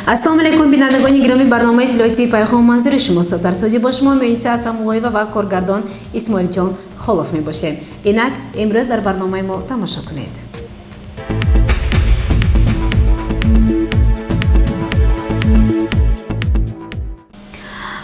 Ассалому алайкум, бинандагони гиромӣ. Барномаи иттилоотии «Пайғом» манзури шумост. Дар студия бо шумо Муинса Атамуллоева ва коргардон Исмоилҷон Холов мебошем. Инак, имрӯз дар барномаи мо тамошо кунед.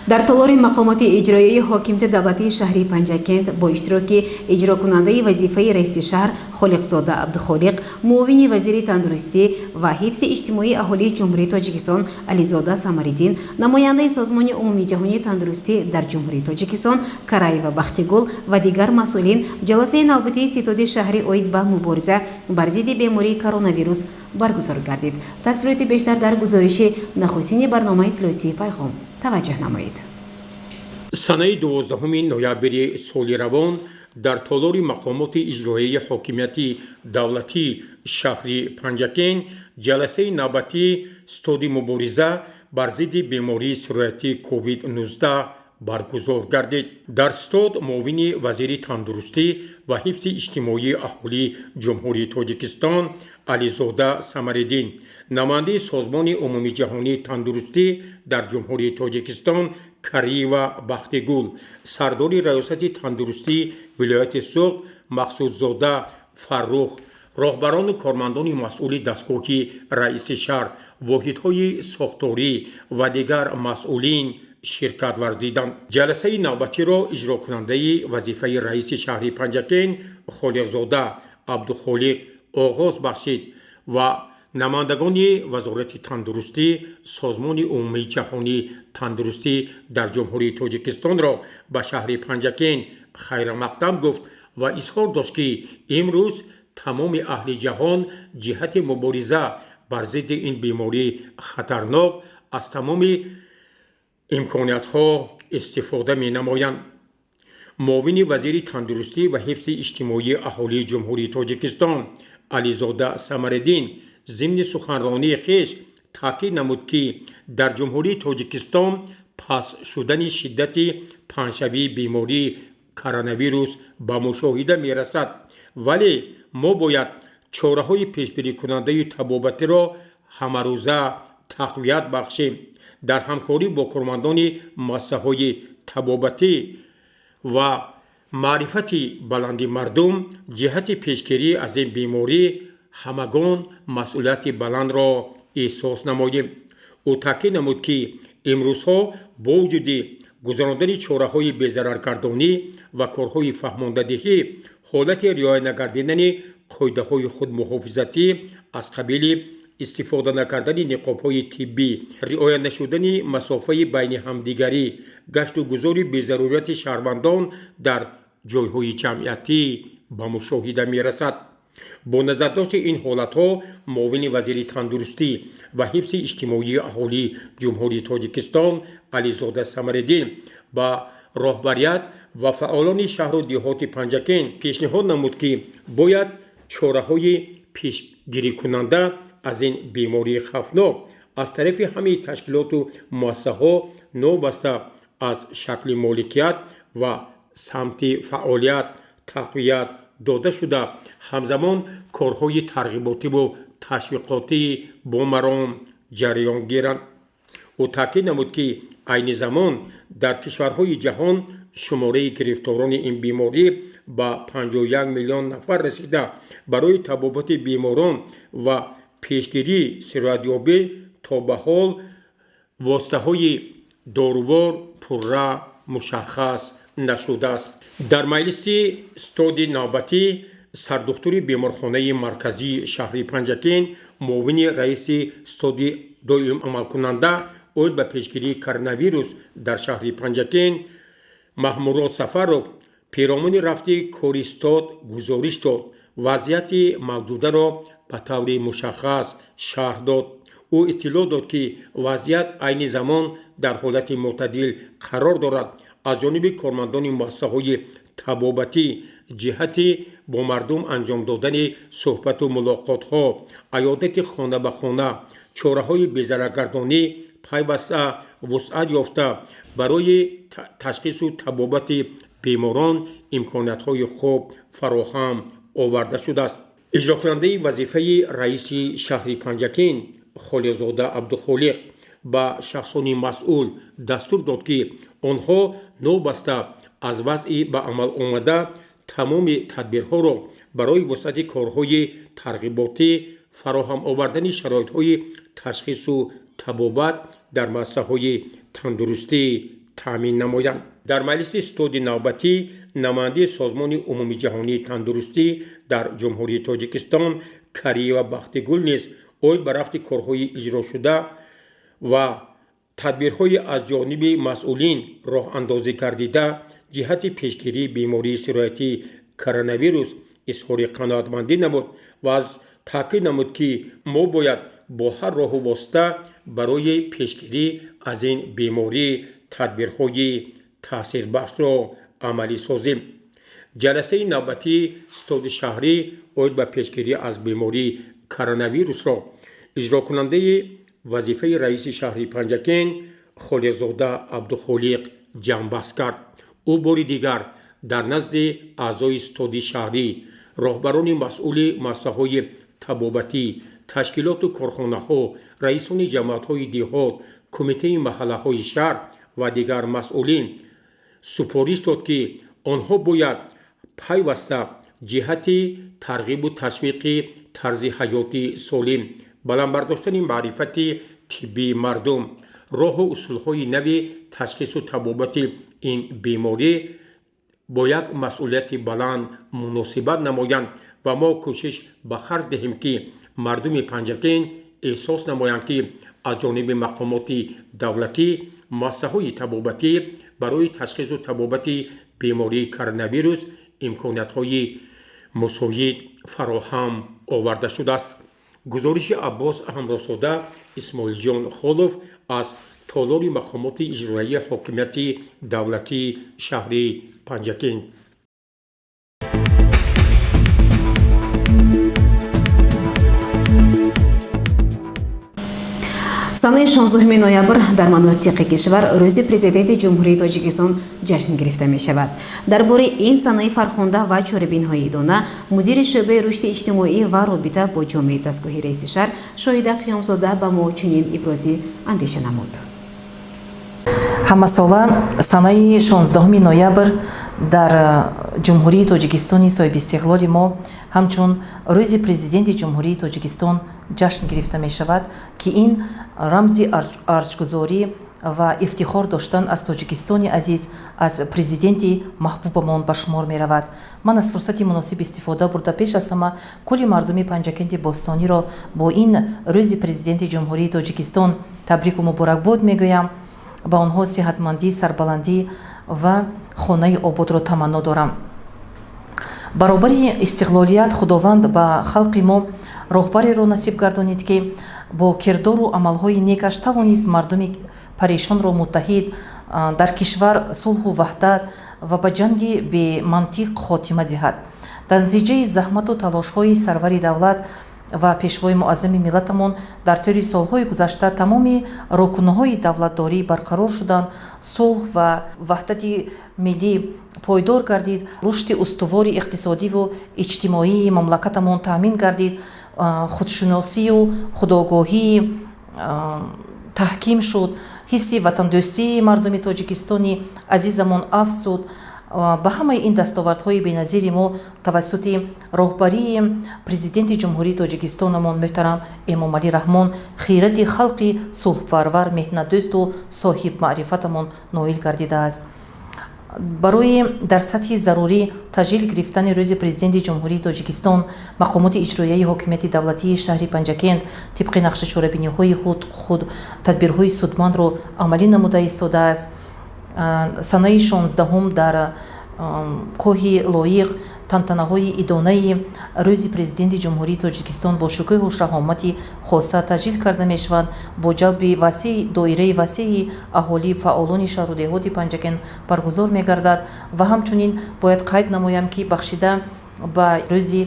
Дар толори мақомоти иҷроияи ҳокимияти давлатии шаҳри Панҷакент бо иштироки иҷрокунандаи вазифаи раиси шаҳр Холиқзода Абдухолиқ, муовини вазири тандурустӣ ва ҳифзи иҷтимоии аҳолии Ҷумҳурии Тоҷикистон Ализода Самариддин, намояндаи Созмони умумиҷаҳонии тандурустӣ дар Ҷумҳурии Тоҷикистон Караева Бахтигул ва дигар масъулин ҷаласаи навбатии ситоди шаҳрӣ оид ба мубориза бар зидди бемории коронавирус баргузор гардид. Тафсилоти бештар дар гузориши нахустини барномаи иттилоотии «Пайғом». Таваҷҷӯҳ намоед. Санаи 12 ноябри соли равон дар толори мақомоти иҷроияи ҳокимияти давлатии шаҳри Панҷакент ҷаласаи навбатии стоди мубориза бар зидди бемории сироятии COVID-19 баргузор гардид. Дар стод муовини вазири тандурустӣ ва ҳифзи иҷтимоии аҳолии Ҷумҳурии Тоҷикистон Ализода Самариддин, намояндаи Созмони умумиҷаҳонии тандурустӣ дар Ҷумҳурии Тоҷикистон Кариева Бахтигул, сардори раёсати тандурустии вилояти Суғд Мақсудзода Фаррух, роҳбарону кормандони масъули дастгоҳи раиси шаҳр, воҳидҳои сохторӣ ва дигар масъулин ширкат варзиданд. Ҷаласаи навбатиро иҷрокунандаи вазифаи раиси шаҳри Панҷакент Холиқзода Абдухолиқ оғоз бахшид ва намояндагони Вазорати тандурустӣ, Созмони умумии ҷаҳонии тандурустӣ дар Ҷумҳурии Тоҷикистонро ба шаҳри Панҷакент хайрамақдам гуфт ва изҳор дошт, ки имрӯз тамоми аҳли ҷаҳон ҷиҳати мубориза бар зидди ин бемории хатарнок аз тамоми имкониятҳо истифода менамоянд. Муовини вазири тандурустӣ ва ҳифзи иҷтимоии аҳолии Ҷумҳурии Тоҷикистон Ализода Самариддин зимни суханронии хеш таъкид намуд, ки дар Ҷумҳурии Тоҷикистон паст шудани шиддати паҳншавии бемории коронавирус ба мушоҳида мерасад, вале мо бояд чораҳои пешгирикунандаи табобатиро ҳамарӯза тақвият бахшем. Дар ҳамкорӣ бо кормандони муассисаҳои табобатӣ ва маърифати баланди мардум ҷиҳати пешгирӣ аз ин беморӣ ҳамагон масъулияти баландро эҳсос намоем. Ӯ таъкид намуд, ки имрӯзҳо бо вуҷуди гузарондани чораҳои безараргардонӣ ва корҳои фаҳмондадиҳӣ, ҳолати риоя нагардидани қоидаҳои худмуҳофизатӣ аз қабили истифода накардани ниқобҳои тиббӣ, риоя нашудани масофаи байни ҳамдигарӣ, гашту гузори безарурияти шаҳрвандон дар ҷойҳои ҷамъиятӣ ба мушоҳида мерасад. Бо назардошти ин ҳолатҳо муовини вазири тандурустӣ ва ҳифзи иҷтимоии аҳолии Ҷумҳурии Тоҷикистон Ализода Самариддин ба роҳбарият ва фаъолони шаҳру деҳоти Панҷакент пешниҳод намуд, ки бояд чораҳои пешгирикунанда аз ин бемории хавфнок аз тарафи ҳамаи ташкилоту муассисаҳо новобаста аз шакли моликият ва самти фаъолият тақвият дода шуда, ҳамзамон корҳои тарғиботиву ташвиқотӣ бо маром ҷараён гиранд. Ӯ таъкид намуд, ки айни замон дар кишварҳои ҷаҳон шумораи гирифторони ин беморӣ ба 51 миллион нафар расида, барои табобати беморон ва пешгирии сироятёбӣ то ба ҳол воситаҳои дорувор пурра мушаххас нашудааст. Дар маҷлиси стоди навбатӣ сардухтури беморхонаи марказии шаҳри Панҷакент, муовини раиси стоди доим амалкунанда оид ба пешгирии коронавирус дар шаҳри Панҷакент Маҳмурод Сафаров перомуни рафти кори стод гузориш дод, вазъияти мавҷударо ба таври мушаххас шарҳ дод. Ӯ иттилоъ дод, ки вазъият айни замон дар ҳолати мӯътадил қарор дорад. Аз ҷониби кормандони муассисаҳои табобатӣ ҷиҳати бо мардум анҷом додани суҳбату мулоқотҳо, аёдати хона ба хона, чораҳои безараргардонӣ пайваста вусъат ёфта, барои ташхису табобати беморон имкониятҳои хуб фароҳам оварда шудааст. Иҷрокунандаи вазифаи раиси шаҳри Панҷакент Холиқзода Абдухолиқ ба шахсони масъул дастур дод, ки онҳо новобаста аз вазъи ба амал омада тамоми тадбирҳоро барои вусъати корҳои тарғиботӣ, фароҳам овардани шароитҳои ташхису табобат дар муассисаҳои тандурустӣ таъмин намоянд. Дар маҷлиси стоди навбатӣ намояндаи Созмони умумиҷаҳонии тандурустӣ дар Ҷумҳурии Тоҷикистон Кариева Бахтигул низ оид ба рафти корҳои иҷрошуда ва тадбирҳои аз ҷониби масъулин роҳандозӣ гардида ҷиҳати пешгирии бемории сироятии коронавирус изҳори қаноатмандӣ намуд ва аз таъкид намуд, ки мо бояд бо ҳар роҳу восита барои пешгирӣ аз ин беморӣ тадбирҳои таъсирбахшро амалӣ созем. Ҷаласаи навбатии стоди шаҳрӣ оид ба пешгирӣ аз бемории коронавирусро иҷрокунандаи вазифаи раиси шаҳри Панҷакент Холиқзода Абдухолиқ ҷамъбаст кард. Ӯ бори дигар дар назди аъзои стоди шаҳрӣ, роҳбарони масъули муассисаҳои табобатӣ, ташкилоту корхонаҳо, раисони ҷамоатҳои деҳот, кумитаи маҳаллаҳои шаҳр ва дигар масъулин супориш дод, ки онҳо бояд пайваста ҷиҳати тарғибу ташвиқи тарзи ҳаёти солим, баланд бардоштани маърифати тиббии мардум, роҳу усулҳои нави ташхису табобати ин беморӣ бо як масъулияти баланд муносибат намоянд ва мо кӯшиш ба харҷ диҳем, ки мардуми Панҷакент эҳсос намоянд, ки аз ҷониби мақомоти давлатӣ, муассисаҳои табобатӣ барои ташхису табобати бемории коронавирус имкониятҳои мусоид фароҳам оварда шудааст. Гузориши Аббос Ҳамросода, Исмоилҷон Холов аз толори мақомоти иҷроияи ҳокимияти давлатии шаҳри Панҷакент. Санаи 16 ноябр дар манотиқи кишвар Рӯзи Президенти Ҷумҳурии Тоҷикистон ҷашн гирифта мешавад. Дар бораи ин санаи фархунда ва чорабиниҳои идона мудири шӯъбаи рушди иҷтимоӣ ва робита бо ҷомеаи дастгоҳи раиси шаҳр Шоҳида Қиёмзода ба мо чунин ибрози андеша намуд. Ҳамасола санаи 16 ноябр дар Ҷумҳурии Тоҷикистони соҳибистиқлоли мо ҳамчун Рӯзи Президенти Ҷумҳурии Тоҷикистон ҷашн гирифта мешавад, ки ин рамзи арҷгузорӣ ва ифтихор доштан аз Тоҷикистони азиз, аз президенти маҳбубамон ба шумор меравад. Ман аз фурсати муносиб истифода бурда, пеш аз ҳама кулли мардуми Панҷакенти бостониро бо ин Рӯзи Президенти Ҷумҳурии Тоҷикистон табрику муборакбод мегӯям, ба онҳо сиҳатмандӣ, сарбаландӣ ва хонаи ободро таманно дорам. Баробари истиқлолият Худованд ба халқи мо роҳбареро насиб гардонид, ки бо кирдору амалҳои некаш тавонист мардуми парешонро муттаҳид, дар кишвар сулҳу ваҳдат ва ба ҷанги бемантиқ хотима диҳад. Дар натиҷаи заҳмату талошҳои сарвари давлат ва пешвои муаззами миллатамон дар тӯли солҳои гузашта тамоми рукнҳои давлатдорӣ барқарор шуданд, сулҳ ва ваҳдати миллӣ пойдор гардид, рушди устувори иқтисодиву иҷтимоии мамлакатамон таъмин гардид, худшиносию худогоҳӣ таҳким шуд, ҳисси ватандӯстии мардуми Тоҷикистони азизамон афзуд. Ба ҳамаи ин дастовардҳои беназири мо тавассути роҳбарии Президенти Ҷумҳурии Тоҷикистонамон муҳтарам Эмомалӣ Раҳмон, хирати халқи сулҳпарвар, меҳнатдӯсту соҳибмаърифатамон ноил гардидааст. Барои дар сатҳи зарурӣ таҷлил гирифтани Рӯзи Президенти Ҷумҳурии Тоҷикистон мақомоти иҷроияи ҳокимияти давлатии шаҳри Панҷакент тибқи нақша чорабиниҳои худ тадбирҳои судмандро амалӣ намуда истодааст. Санаи 16-ум дар кӯҳи Лоиқ Тантанаҳои идонаи Рӯзи Президенти Ҷумҳурии Тоҷикистон бо шукӯҳу шаҳомати хоса таҷлил карда мешаванд, бо ҷалби васеи доираи васеи аҳолӣ, фаъолони шаҳру деҳоти Панҷакент баргузор мегардад. Ва ҳамчунин бояд қайд намоям, ки бахшида ба Рӯзи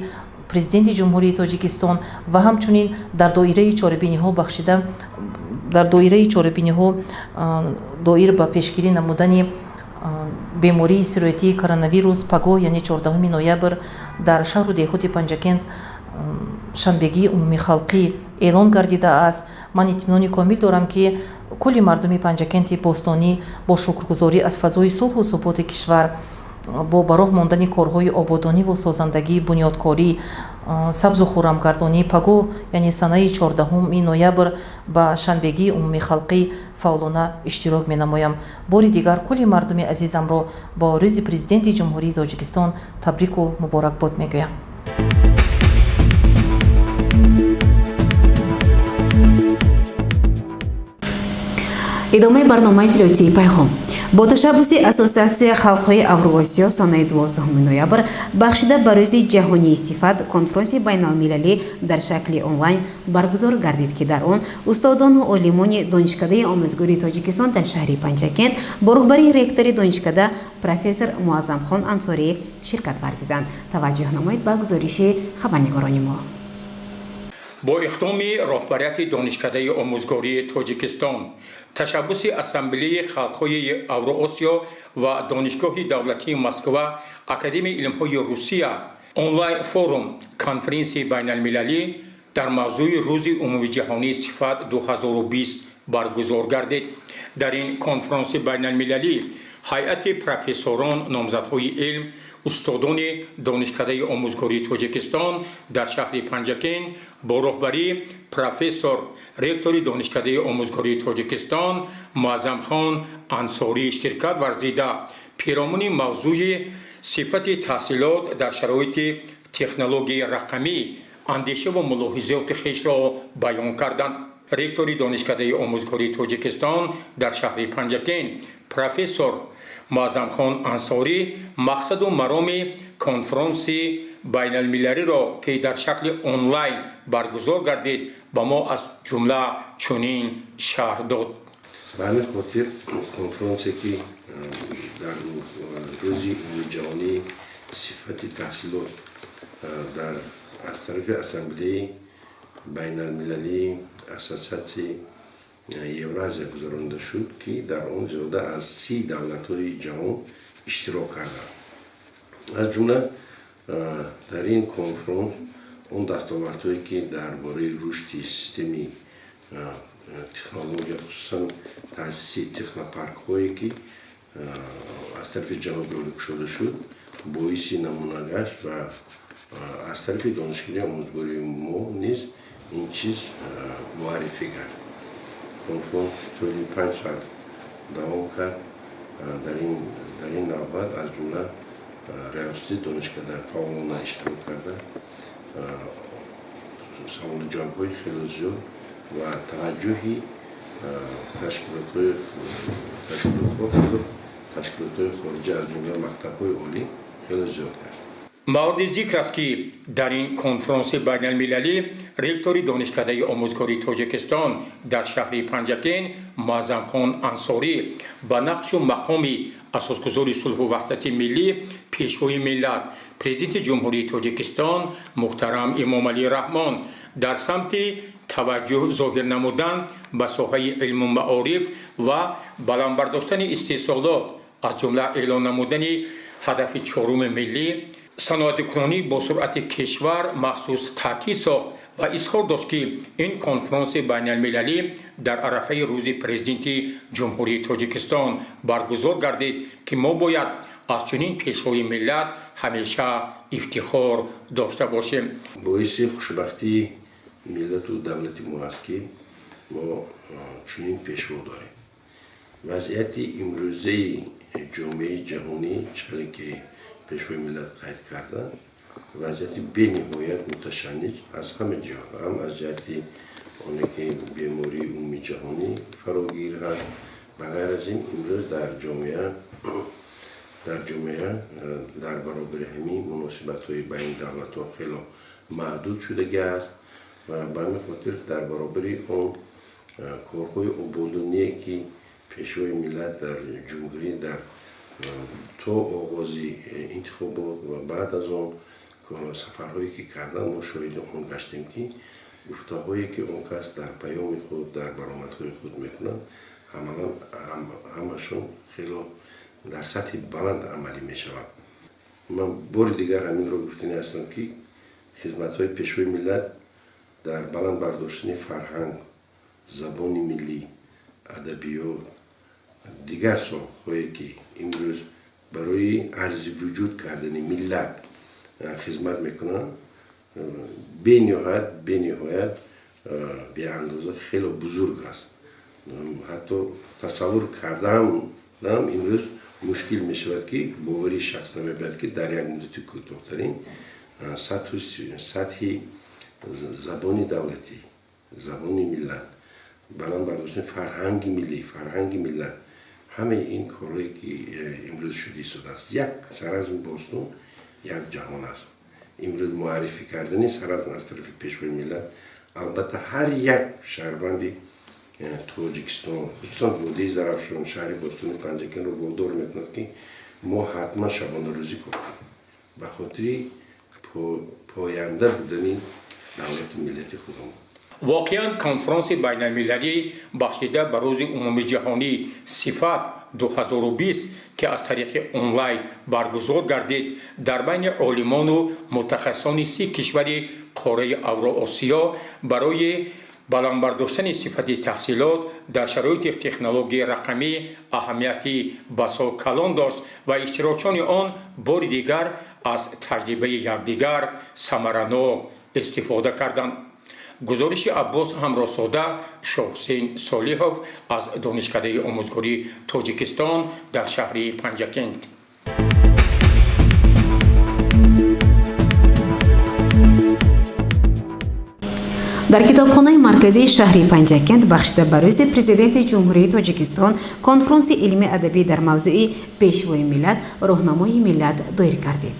Президенти Ҷумҳурии Тоҷикистон ва ҳамчунин дар доираи чорабиниҳо, бахшида дар доираи чорабиниҳо доир ба пешгирӣ намудани бемории сироятии коронавирус, пагоҳ, яъне 14 ноябр, дар шаҳру деҳоти Панҷакент шанбегии умумихалқӣ эълон гардидааст. Ман итминони комил дорам, ки кулли мардуми Панҷакенти бостонӣ бо шукргузорӣ аз фазои сулҳу суботи кишвар, бо ба роҳ мондани корҳои ободониву созандагӣ, бунёдкорӣ, сабзу хуррамгардонӣ, пагоҳ, яъне санаи 14 ноябр, ба шанбегии умумихалқӣ фаъолона иштирок менамоям. Бори дигар кулли мардуми азизамро бо Рӯзи Президенти Ҷумҳурии Тоҷикистон табрику муборакбод мегӯям. Идомаи барномаи иттилоотии «Пайғом». Бо ташаббуси Ассотсиатсия халқҳои Авруосиё санаи 12 ноябр бахшида ба Рӯзи ҷаҳонии сифат конфронси байналмилалӣ дар шакли онлайн баргузор гардид, ки дар он устодону олимони Донишкадаи омӯзгории Тоҷикистон дар шаҳри Панҷакент бо роҳбарии ректори донишкада профессор Муаззамхон Ансорӣ ширкат варзиданд. Таваҷҷӯҳ намоед ба гузориши хабарнигорони мо. Бо иқдоми роҳбарияти Донишкадаи омӯзгории Тоҷикистон, ташаббуси Ассамблеяи халқҳои Авроосиё ва Донишгоҳи давлатии Москва, Академияи илмҳои Русия онлайн форум конференсияи байналмилалӣ дар мавзӯи Рӯзи умумиҷаҳонии сифат 2020 баргузор гардид. Дар ин конфронси байналмилалӣ ҳайати профессорон, номзадҳои илм, устодони Донишкадаи омӯзгории Тоҷикистон дар шаҳри Панҷакент бо роҳбарии профессор, ректори Донишкадаи омӯзгории Тоҷикистон Муаззамхон Ансорӣ ширкат варзида, пиромуни мавзӯи сифати таҳсилот дар шароити технологияи рақамӣ андешаву мулоҳизоти хешро баён карданд. Ректори Донишкадаи омӯзгории Тоҷикистон дар шаҳри Панҷакент профессор Муаззамхон Ансорӣ мақсаду мароми конфронси байналмилалиро, ки дар шакли онлайн баргузор гардид, ба мо аз ҷумла чунин шарҳ дод. Ба ҳамин хотир конфронсе, ки дар Рӯзи умумиҷаҳонии сифати таҳсилот дар аз тарафи Ассамблеи байналмилалии Ассотсиатсияи Евразия гузаронида шуд, ки дар он зиёда аз 30 давлатҳои ҷаҳон иштирок карданд. Аз ҷумла дар ин конфронс он дастовардҳое, ки дар бораи рушди системаи технология, хусусан таъсиси технопаркҳое, ки аз тарафи ҷаноби олӣ кушода шуд, боиси намуна гашт ва аз тарафи Донишкадаи омӯзгории мо низ ин чиз муаррифӣ гашт. Конфронс тӯли 5 соат давом кард. Дар ин навбат аз ҷумла раёсати донишкада фаъолона иштирок карда, саволу ҷавобҳои хеле зиёд ва таваҷҷӯҳи ташкилотҳои хориҷа, аз ҷумла мактабҳои олӣ, хеле зиёд гашт. Мавриди зикр аст, ки дар ин конфронси байналмилалӣ ректори Донишкадаи омӯзгории Тоҷикистон дар шаҳри Панҷакент Муаззамхон Ансорӣ ба нақшу мақоми асосгузори сулҳу ваҳдати миллӣ, Пешвои миллат, Президенти Ҷумҳурии Тоҷикистон муҳтарам Эмомалӣ Раҳмон дар самти таваҷҷӯҳ зоҳир намудан ба соҳаи илму маориф ва баланд бардоштани истеҳсолот, аз ҷумла эълон намудани ҳадафи чоруми миллӣ, саноатикунонӣ бо суръати кишвар, махсус таъкид сохт ва изҳор дошт, ки ин конфронси байналмилалӣ дар арафаи Рӯзи Президенти Ҷумҳурии Тоҷикистон баргузор гардид, ки мо бояд аз чунин пешвои миллат ҳамеша ифтихор дошта бошем. Боиси хушбахтии миллату давлати мо аст, ки мо чунин пешво дорем. Вазъияти имрӯзаи ҷомеаи ҷаҳонӣ, чӣ ки Пешвои миллат қайд карданд, вазъияти бениҳоят муташанниҷ аз ҳама ҷиҳат, ҳам аз ҷиҳати оне ки бемории умумии ҷаҳонӣ фарогир ҳаст. Ба ғайр аз ин, имрӯз дар ҷомеа Дар ҷомеа дар баробари ҳамин муносибатҳои байни давлатҳо хело маҳдуд шудагӣ аст ва ба ҳамин хотир дар баробари он корҳои ободоние, ки Пешвои миллат дар ҷумҳурӣ дар то оғози интихобот ва баъд аз он сафарҳое ки кардан, мо шоҳиди он гаштем, ки гуфтаҳое ки он кас дар паёми худ, дар баромадҳои худ мекунанд, ҳамашон хело дар сатҳи баланд амалӣ мешавад. Ман бори дигар ҳаминро гуфтанӣ ҳастам, ки хизматҳои Пешвои миллат дар баланд бардоштани фарҳанг, забони миллӣ, адабиёт, дигар соҳаҳое, ки имрӯз барои арзи вуҷуд кардани миллат хизмат мекунанд, бениҳоят беандоза хело бузург аст. Ҳатто тасаввур кардаам имрӯз мушкил мешавад, ки боварии шахс намебарад, ки дар як муддати кӯтоҳтарин сатҳи забони давлатӣ, забони миллат, баланд бардоштани фарҳанги миллӣ, фарҳанги миллат, ҳамаи ин корҳое ки имрӯз шуда истодааст. Як Саразми бостон як ҷаҳон аст. Имрӯз муаррифӣ кардани Саразм аз тарафи Пешвои миллат албатта ҳар як шаҳрванди Тоҷикистон, хусусан водии Зарафшон, шаҳри бостони Панҷакентро водор мекунад, ки мо ҳатман шабонарӯзӣ кор кунем ба хотири поянда будани давлату миллати худамон. Воқеан, конфронси байналмилалӣ, бахшида ба Рӯзи умумиҷаҳонии сифат 2020, ки аз тариқи онлайн баргузор гардид, дар байни олимону мутахассисони 30 кишвари қораи Авроосиё барои баланд бардоштани сифати таҳсилот дар шароити технологияи рақамӣ аҳамияти басо калон дошт ва иштирокчиёни он бори дигар аз таҷрибаи якдигар самаранок истифода карданд. Гузориши Аббос Ҳамроҳзода, Шоҳусейн Солиҳов аз Донишкадаи омӯзгории Тоҷикистон дар шаҳри Панҷакент. Дар китобхонаи марказии шаҳри Панҷакент, бахшида ба Рӯзи Президенти Ҷумҳурии Тоҷикистон, конфронси илмии адабӣ дар мавзӯи «Пешвои миллат, роҳнамои миллат» доир гардид.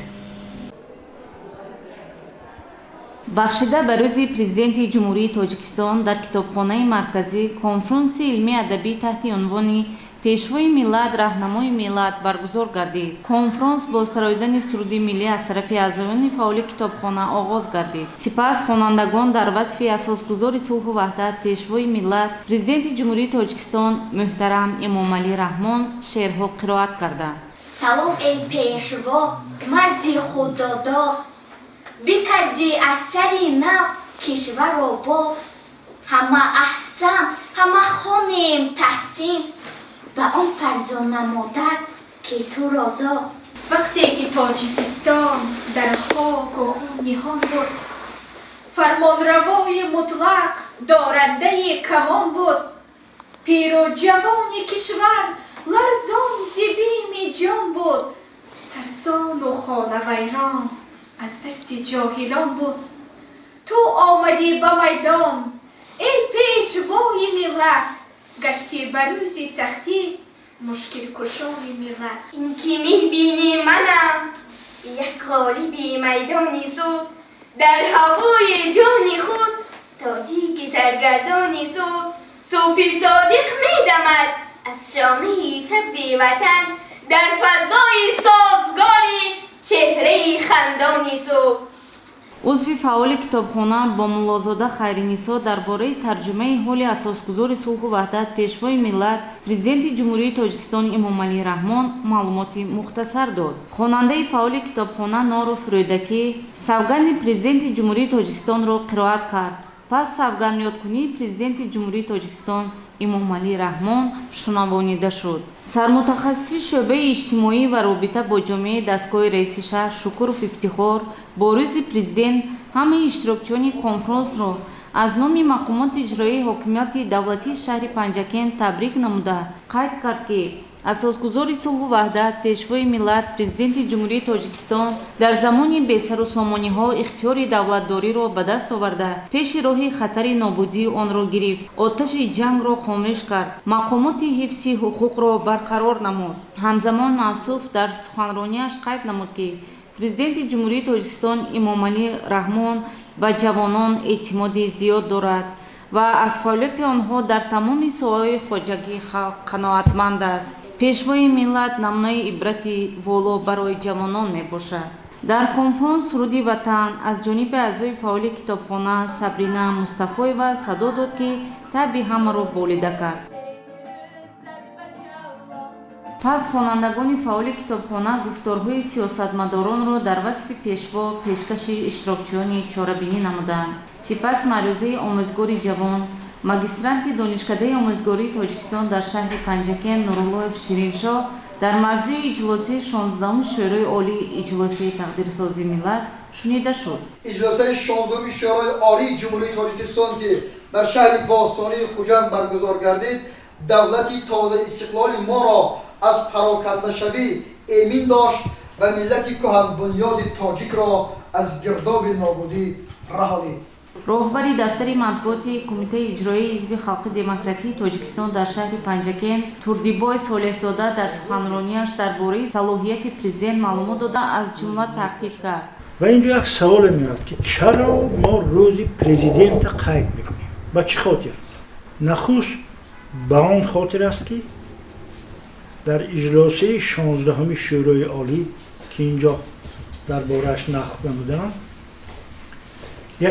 Бахшида ба Рӯзи Президенти Ҷумҳурии Тоҷикистон дар китобхонаи марказӣ конфронси илмии адабӣ таҳти унвони «Пешвои миллат, раҳнамои миллат» баргузор гардид. Конфронс бо сароидани суруди миллӣ аз тарафи аъзоёни фаъоли китобхона оғоз гардид. Сипас хонандагон дар васфи асосгузори сулҳу ваҳдат, Пешвои миллат, Президенти Ҷумҳурии Тоҷикистон муҳтарам Эмомалӣ Раҳмон шеърҳо қироат карданд. Салом, эй Пешво, марди худдодо, бикардӣ аз сари нав кишварро бод. Ҳама аҳсан, ҳама хонем таҳсин ба он фарзона модар, ки туро зод. Вақте ки Тоҷикистон дар хоку хун ниҳон буд, фармонравои мутлақ дорандаи камон буд, пиру ҷавони кишвар ларзон зи бими ҷон буд, сарсону хонавайрон аз дасти ҷоҳилон буд, ту омадӣ ба майдон, эй Пешвои миллат, гаштӣ ба рӯзи сахтӣ мушкилкушои миллат. Ин ки мебини манам, як ғолиби майдони суд, дар ҳавои ҷони худ тоҷики саргардони суд, субҳи содиқ медамад аз шонаи сабзи ватан, дар фазои созгори чеҳраи хандони субҳ. Узви фаъоли китобхона Бомуллозода Хайринисо дар бораи тарҷумаи ҳоли асосгузори сулҳу ваҳдат, Пешвои миллат, Президенти Ҷумҳурии Тоҷикистон Эмомалӣ Раҳмон маълумоти мухтасар дод. Хонандаи фаъоли китобхона Норов Рӯдакӣ савганди Президенти Ҷумҳурии Тоҷикистонро қироат кард. Пас савгандёдкунии Президенти Ҷумҳурии Тоҷикистон Эмомалӣ Раҳмон шунавонида шуд. Сармутахассиси шӯъбаи иҷтимоӣ ва робита бо ҷомеаи дастгоҳи раиси шаҳр Шукуров Ифтихор бо Рӯзи Президент ҳамаи иштирокчиёни конфронсро аз номи мақомоти иҷроияи ҳокимияти давлатии шаҳри Панҷакент табрик намуда, қайд кард, ки Асосгузори сулҳу ваҳдат, Пешвои миллат, Президенти Ҷумҳурии Тоҷикистон дар замони бесару сомониҳо ихтиёри давлатдориро ба даст оварда, пеши роҳи хатари нобудии онро гирифт, оташи ҷангро хомӯш кард, мақомоти ҳифзи ҳуқуқро барқарор намуд. Ҳамзамон мавсуф дар суханронияш қайд намуд, ки Президенти Ҷумҳурии Тоҷикистон Эмомалӣ Раҳмон ба ҷавонон эътимоди зиёд дорад ва аз фаъолияти онҳо дар тамоми соҳаҳои хоҷагии халқ қаноатманд аст. Пешвои миллат намунаи ибрати воло барои ҷавонон мебошад. Дар конфронс Суруди Ватан аз ҷониби аъзои фаъоли китобхона Сабрина Мустафоева садо дод, ки таъби ҳамаро болида кард. Пас хонандагони фаъоли китобхона гуфторҳои сиёсатмадоронро дар васфи Пешво пешкаши иштирокчиёни чорабинӣ намуданд. Сипас маърӯзаи омӯзгори ҷавон, магистранти Донишкадаи омӯзгории Тоҷикистон дар шаҳри Панҷакент Нуруллоев Шириншоҳ дар мавзӯи иҷлосияи 16-уми Шӯрои Олии Иҷлосияи тақдирсозии миллат шунида шуд. Иҷлосияи 16-уми Шӯрои Олии Ҷумҳурии Тоҷикистон, ки дар шаҳри бостонии Хуҷанд баргузор гардид, давлати тозаистиқлоли моро аз парокандашавӣ эмин дошт ва миллати кӯҳанбунёди тоҷикро аз гирдоби нобудӣ раҳонид. Роҳбари дафтари матбуоти Кумитаи иҷроияи Ҳизби халқи демократии Тоҷикистон дар шаҳри Панҷакент Турдибой Солеҳзода дар суханронияш дар бораи салоҳияти президент маълумот дода, аз ҷумла таъкид кард: Ва инҷо як саволе меояд, ки чаро мо рӯзи президента қайд мекунем, ба чӣ хотир? Нахуст, ба он хотир аст, ки дар иҷлосияи 16-уми Шӯрои Олӣ, ки инҷо дар борааш нақл намудам,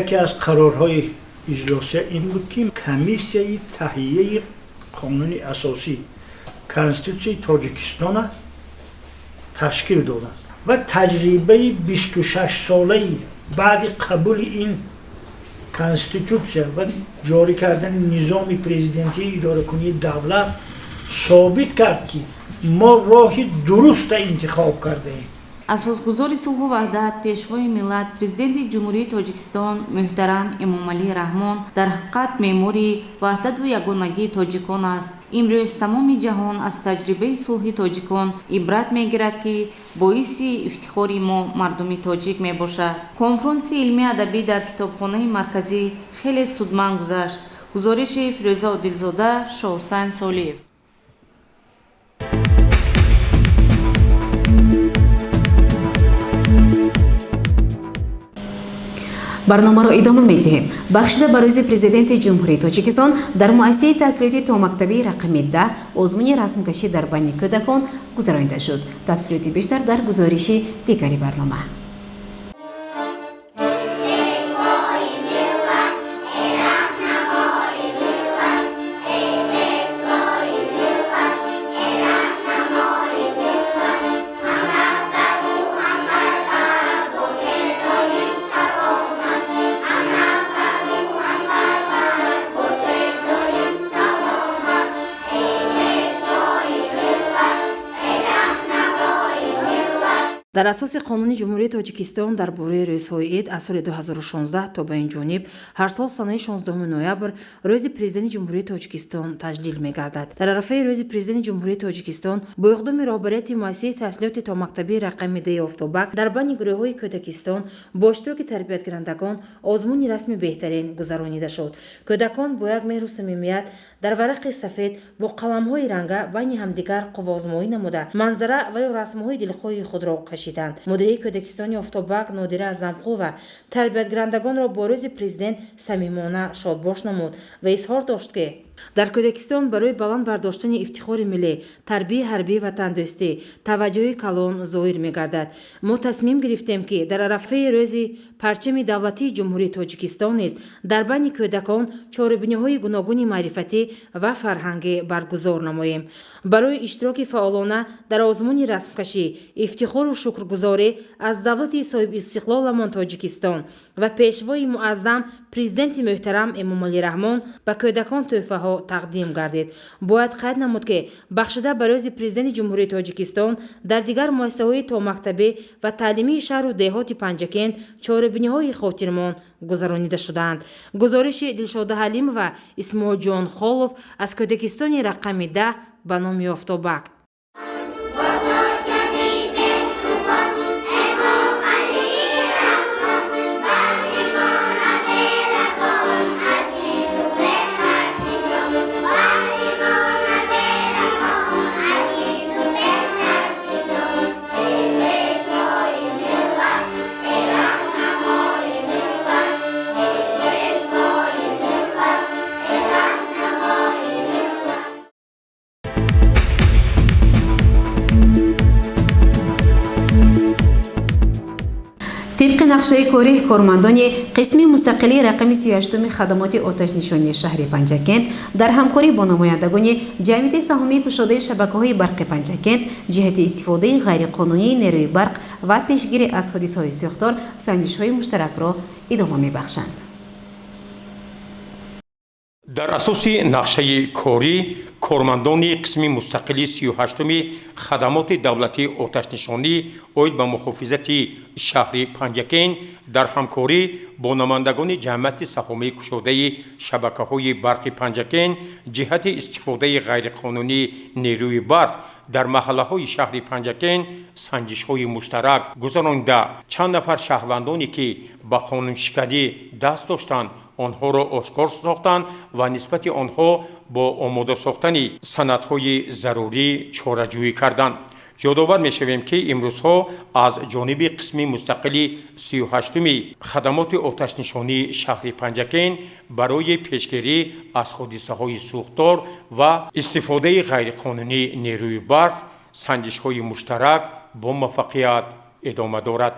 яке аз қарорҳои иҷлосия ин буд, ки комиссияи таҳияи қонуни асосӣ, Конститутсияи Тоҷикистона ташкил доданд ва таҷрибаи 26-солаи баъди қабули ин конститутсия ва ҷорӣ кардани низоми президентии идоракунии давлат собит кард, ки мо роҳи дуруста интихоб кардаем. Асосгузори сулҳу ваҳдат, Пешвои миллат, Президенти Ҷумҳурии Тоҷикистон муҳтарам Эмомалӣ Раҳмон дар ҳақиқат меъмори ваҳдату ягонагии тоҷикон аст. Имрӯз тамоми ҷаҳон аз таҷрибаи сулҳи тоҷикон ибрат мегирад, ки боиси ифтихори мо, мардуми тоҷик, мебошад. Конфронси илмии адабӣ дар китобхонаи марказӣ хеле судманд гузашт. Гузориши Фирӯза Одилзода, Шоҳусайн Солиев. Барномаро идома медиҳем. Бахшида ба рӯзи Президенти Ҷумҳурии Тоҷикистон дар муассисаи таҳсилоти томактабии рақами 10 озмуни расмкашӣ дар байни кӯдакон гузаронида шуд. Тафсилоти бештар дар гузориши дигари барнома. Дар асоси Қонуни Ҷумҳурии Тоҷикистон дар бораи рӯзҳои ид аз соли 2016 то ба ин ҷониб ҳар сол санаи 16 ноябр Рӯзи Президенти Ҷумҳурии Тоҷикистон таҷлил мегардад. Дар арафаи Рӯзи Президенти Ҷумҳурии Тоҷикистон бо иқдоми роҳбарияти муассисаи таҳсилоти томактабии рақами 10 «Офтобак» дар байни гурӯҳҳои кӯдакистон бо иштироки тарбиятгирандагон озмуни расми беҳтарин гузаронида шуд. Кӯдакон бо як меҳру самимият дар варақи сафед бо қаламҳои ранга байни ҳамдигар қувваозмоӣ намуда, манзара ва ё расмҳои дилхоҳи худро кашиданд. Мудири кӯдакистони «Офтобак» Нодира Азамқулова тарбиятгирандагонро бо Рӯзи Президент самимона шодбош намуд ва изҳор дошт, ки дар кӯдакистон барои баланд бардоштани ифтихори миллӣ, тарбияи ҳарбӣ, ватандӯстӣ таваҷҷӯҳи калон зоҳир мегардад. Мо тасмим гирифтем, ки дар арафаи Рӯзи парчами давлатии Ҷумҳурии Тоҷикистон низ дар байни кӯдакон чорабиниҳои гуногуни маърифатӣ ва фарҳангӣ баргузор намоем. Барои иштироки фаъолона дар озмуни расмкашӣ, ифтихору шукргузорӣ аз давлати соҳибистиқлоламон Тоҷикистон ва Пешвои муаззам, Президенти муҳтарам Эмомалӣ Раҳмон ба кӯдакон тӯҳфаҳо тақдим гардид. Бояд қайд намуд, ки бахшида ба Рӯзи Президенти Ҷумҳурии Тоҷикистон дар дигар муассисаҳои томактабӣ ва таълимии шаҳру деҳоти Панҷакент чорабиниҳои хотирмон гузаронида шудаанд. Гузориши Дилшода Ҳалимова, Исмоилҷон Холов аз кӯдакистони рақами 10 ба номи «Офтобак». Нақшаи корӣ кормандони қисми мустақилии рақами 38-уми хадамоти оташнишонии шаҳри Панҷакент дар ҳамкорӣ бо намояндагони ҷамъияти саҳомии кушодаи шабакаҳои барқи Панҷакент ҷиҳати истифодаи ғайриқонунии нерӯи барқ ва пешгирӣ аз ҳодисаҳои сӯхтор санҷишҳои муштаракро идома мебахшанд. Дар асоси нақшаи корӣ кормандони қисми мустақили 38-уми хадамоти давлатии оташнишонӣ оид ба муҳофизати шаҳри Панҷакент дар ҳамкорӣ бо намояндагони ҷамъияти саҳомии кушодаи шабакаҳои барқи Панҷакент ҷиҳати истифодаи ғайриқонунии нерӯи барқ дар маҳаллаҳои шаҳри Панҷакент санҷишҳои муштарак гузаронида, чанд нафар шаҳрвандоне ки ба қонуншиканӣ даст доштанд, онҳоро ошкор сохтанд ва нисбати онҳо бо омода сохтани санадҳои зарурӣ чораҷӯӣ карданд. Ёдовар мешавем, ки имрӯзҳо аз ҷониби қисми мустақили 38-уми хадамоти оташнишонии шаҳри Панҷакент барои пешгирӣ аз ҳодисаҳои сӯхтор ва истифодаи ғайриқонунии нерӯи барқ санҷишҳои муштарак бо муваффақият идома дорад.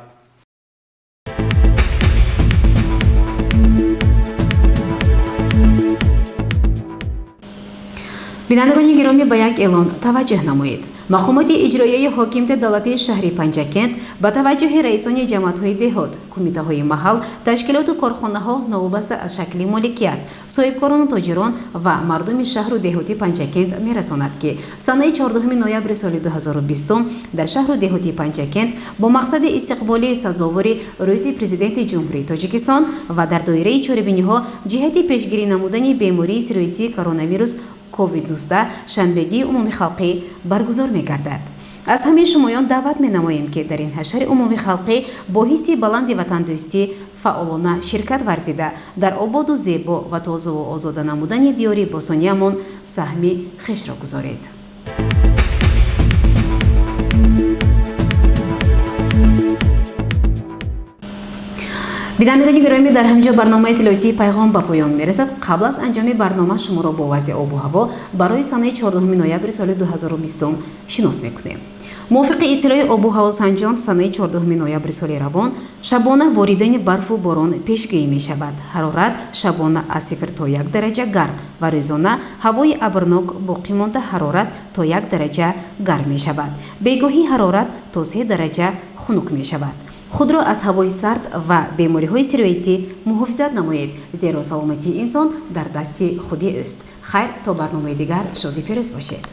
Бинандагони гиромӣ, ба як эълон таваҷҷӯҳ намоед. Мақомоти иҷроияи ҳокимияти давлатии шаҳри Панҷакент ба таваҷҷӯҳи раисони ҷамоатҳои деҳот, кумитаҳои маҳал, ташкилоту корхонаҳо новобаста аз шакли моликият, соҳибкорону тоҷирон ва мардуми шаҳру деҳоти Панҷакент мерасонад, ки санаи 14 ноябри соли 2020 дар шаҳру деҳоти Панҷакент бо мақсади истиқболи сазовори Рӯзи Президенти Ҷумҳурии Тоҷикистон ва дар доираи чорабиниҳо ҷиҳати пешгирӣ намудани бемории сироятии коронавирус COVID-19 шанбегии умумихалқӣ баргузор мегардад. Аз ҳамаи шумоён даъват менамоем, ки дар ин ҳашари умумихалқӣ бо ҳисси баланди ватандӯстӣ фаъолона ширкат варзида, дар ободу зебо ва тозаву озода намудани диёри бостониямон саҳми хешро гузоред. Бинандагони гиромӣ, дар ҳамин ҷо барномаи иттилоотии «Пайғом» ба поён мерасад. Қабл аз анҷоми барнома шуморо бо вазъи обу ҳаво барои санаи 14 ноябри соли 2020 шинос мекунем. Мувофиқи иттилои обу ҳавосанҷон, санаи 14 ноябри соли равон шабона боридани барфу борон пешгӯӣ мешавад. Ҳарорат шабона аз 0 то 1 дараҷа гарм ва рӯзона ҳавои абрнок боқӣ монда, ҳарорат то 1 дараҷа гарм мешавад. Бегоҳӣ ҳарорат то 3 дараҷа хунук мешавад. Худро аз ҳавои сард ва бемориҳои сироятӣ муҳофизат намоед, зеро саломатии инсон дар дасти худи ӯст. Хайр, то барномаи дигар шоди пирӯз бошед.